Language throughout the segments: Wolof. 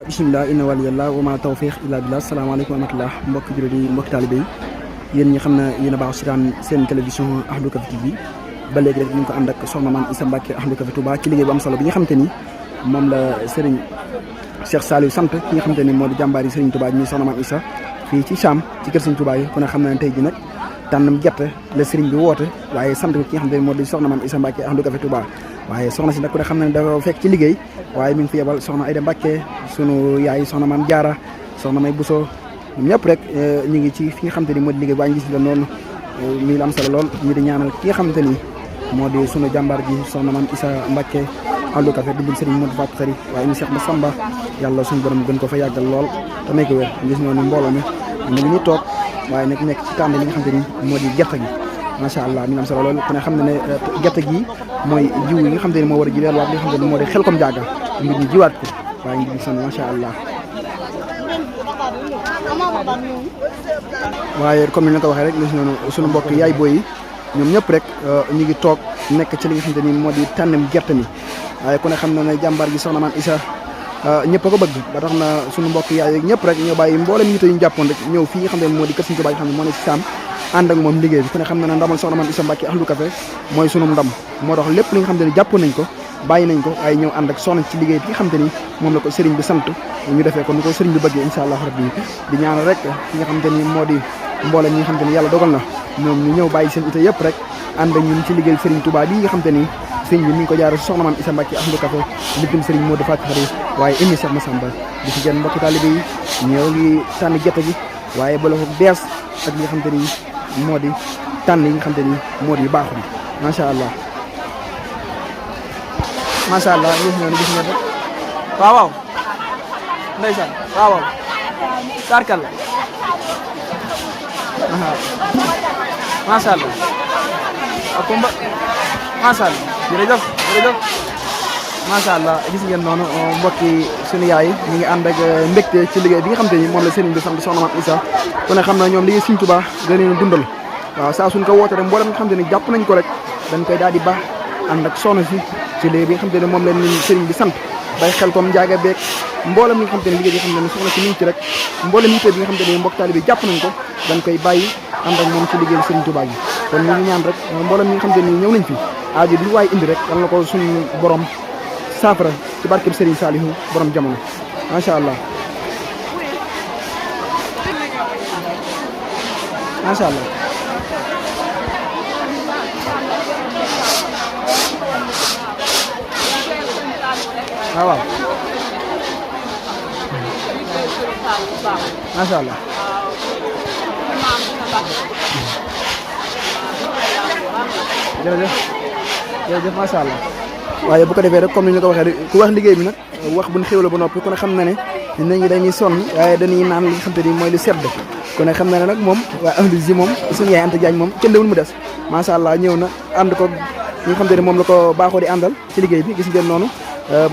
bisimilah inna waliyallah wa ma tawfiq illa billah salaamaaleykum wa rahmatullah mbokki jullit yi mbokki taalibe yi yéen ñi xam ne yéen a baax seetaan seen télévision Ahlu Café TV ba léegi rek ñu ngi ko ànd ak soxna Mame Issa Mbacke Ahlu Café Touba ci liggéey bu am solo bi nga xamante ni moom la Serigne Cheikh Saliou sant ki nga xamante ni moo di jàmbaar yi Serigne Touba ñuy soxna Mame Issa fii ci Cham ci kër Serigne Touba yi ku ne xam na ne tey ji nag tànnam gerte la Serigne bi woote waaye sant ki nga xamante ni moo di soxna Mame Issa Mbacke Ahlu Café Touba waaye soxna si nag ku ne xam na ne dafa fekk ci liggéey waaye mi ngi fi yebal soxna Aïda Mbacke sunu yaay soxna Mame Diarra soxna May Bousso ñoom ñëpp rek ñu ngi ci fi nga xamante ni moo di liggéey baa ngi gis la noonu mi la am solo lool ñu di ñaanal ki nga xamante ni moo di sunu jàmbaar ji soxna Mame Issa Mbacke Ahlu Café di Serigne Modou Fatou Khari waaye ñu Cheikh Massamba yàlla suñu borom gën ko fa yàggal lool te may ko wér gis noonu mbooloo mi ñu ngi toog waaye nag nekk ci tànn li nga xamante ni moo di gerte gi macha allah mi ngi am solo lool ku ne xam ne ne gerte gi mooy jiw yi nga xamante ni moo war a ji delluwaat li nga xamante ni moo di xel kom jaaga ngir ñu jiwaat ko waaye ngi gis macha allah waaye comme ni nga ko waxee rek gis noonu suñu mbokk yaay booy yi ñoom ñëpp rek ñu ngi toog nekk ci li nga xamante ni moo di tànnem gerte mi waaye ku ne xam na ne jàmbaar gi soxna Mame Issa ñëpp a ko bëgg ba tax na suñu mbokk yaay ñëpp rek ñoo bàyyi mboolem ñi ñu jàppoon rek ñëw fii nga xam ne moo di kër Serigne Touba yi xam ne moo ne ci Sam ànd ak moom liggéey bi ku ne xam na ne ndamal soxna Mame Issa Mbacke Ahlu Café mooy sunu ndam moo tax lépp li nga xamante ni jàpp nañ ko bàyyi nañ ko waaye ñëw ànd ak soxna ci liggéey bi nga xamante ni moom la ko Serigne bi sant ñu defee ko ni ko Serigne bi bëggee incha allah rabbi di ñaanal rek ki nga xamante ni moo di mboolem ñi nga xamante ni yàlla dogal na ñoom ñu ñëw bàyyi seen ité yëpp rek ànd ak ñun ci liggéey Serigne Touba bi nga xamante ni Serigne bi mi ngi ko jaare soxna Mame Issa Mbacke Ahlu Café lippin Serigne Modou Fatou Khari waaye indi Cheikh Massamba di ci genn mbokki taalibe yi ñëw ngi tànn gerte gi waaye bala ko bees ak li nga xamante ni moo di tànn yi nga xamante ni moo di baaxul macha allah macha allah gis nga rek waaw waaw ndeysaan waaw waaw sarkal la macha allah ak kumba macha allah jërëjëf macha allah gis ngeen noonu mbokki suñu yaay ñu ngi ànd ak mbégte ci liggéey bi nga xamante ni moom la Serigne bi sant soxna Mame Issa ku ne xam na ñoom liggéey Serigne Touba gën leen dundal waaw saa suñ ko woote rek mboolem nga xamante ni jàpp nañ ko rek dañ koy daal di baax ànd ak soxna si ci liggéey bi nga xamante ne moom leen Serigne bi sant bay xel comme njaaga beeg mboolem li nga xamante ne liggéey bi nga xamante ne soxna si mi ngi ci rek mboolem yitte bi nga xamante ne mbokk taalibe bi jàpp nañ ko dañ koy bàyyi ànd ak moom ci liggéey Serigne Touba gi kon ñu ngi ñaan rek mboolem ñi nga xamante ni ñëw nañ fi aajo bi waaye indi rek yal na ko suñu borom saafara ci barkeb Serigne Saliou borom jamono macha allah macha allah waaw waaw macha allah jërëjëf macha allah waaye bu ko defee rek comme ni ñu ko waxee rek ku wax liggéey bi nag wax buñ xéwla ba noppi ku ne xam na ne nit ñi dañuy sonn waaye dañuy naan li nga xam te ni mooy lu sedd ku ne xam na ne nag moom waa ahlu ji moom suñu yaay Anta Diagne moom kenn dewul mu des macha allah ñëw na ànd ko ñi nga xam te ni moom la ko baaxoo di àndal ci liggéey bi gis ngeen noonu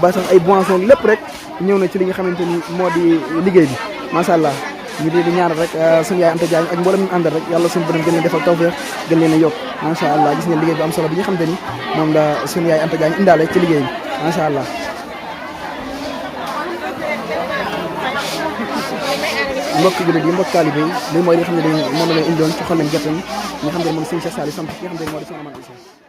ba sax ay boisson lépp rek ñëw na ci li nga xamante ni moo di liggéey bi macha allah ñu di ñaanal rek suñu yaay Anta Diagne ak mboolem ñu àndal rek yàlla suñu borom gën leen defal tawfeex gën leen a yokk macha allah gis ngeen liggéey bi am solo bi nga xamante ni moom la suñu yaay Anta Diagne indaale ci liggéey bi macha allah mbokk jullit yi mbokk taalibe yi li mooy li nga xam ne moom la leen indiwoon ci xol leen gerte ñi nga xam ne moom Serigne Cheikh Saliou sant ki nga xam ne moo di soxna Mame Issa